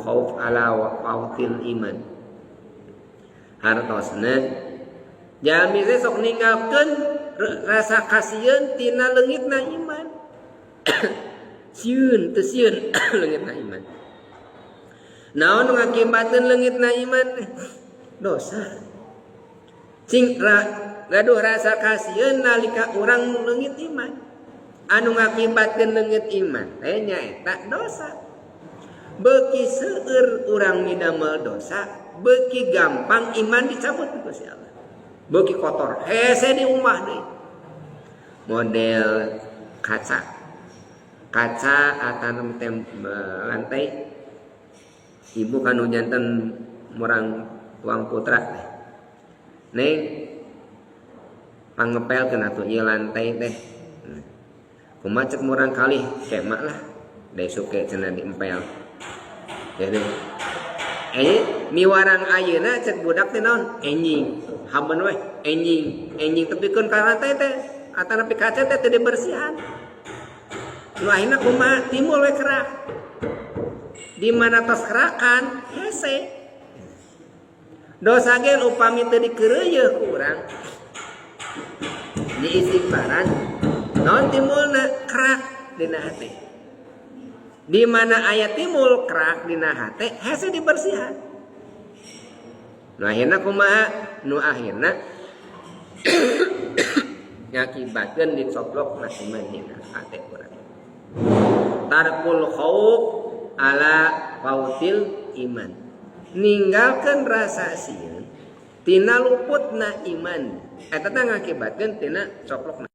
khauf ala fautil iman. Hartosna jalmi teh sok ninggalkeun rasa kasieun tina leungitna iman. Sieun teu sieun leungitna iman. Naon nu ngakibatkeun leungitna iman? Dosa. Cing gaduh rasa kasieun nalika urang leungit iman. Anu ngakibatkeun leungit iman teh nyaeta dosa. Beuki seueur urang midamel dosa, beuki gampang iman dicabut ku Gusti Allah. Beuki kotor, hese di umah deui. Model kaca. Kaca atau lantai ibu kanu janten murang tuang putra teh. Neng, pangepelkeun atuh ieu lantai teh. Kumaha cek murang kalih, kemak lah. Da suke cenah diempel. Jadi miwarang ayeuna cek budak teh naon? Enjing. Haben we enjing, enjing tepikeun ka lantai teh atanapi kaca teh teu dibersihan. Nu akhirna kumaha? Timbul we kerak. Di mana tos kerakan, hese. Dosa ge upami teu dikeureuyeun ku urang di istighfaran, naon timbulna? Kerak dina hate. Di mana aya timbul kerak dina hate, hese dibersihan. Nu akhirna kumaha? Nu akhirna ngakibatkeun dicoplokna iman dina hate urang. Tarkul khauf ala fautil iman. Ninggalkeun rasa sieun tina luputna iman. Eta teh ngakibatkeun tina coplokna.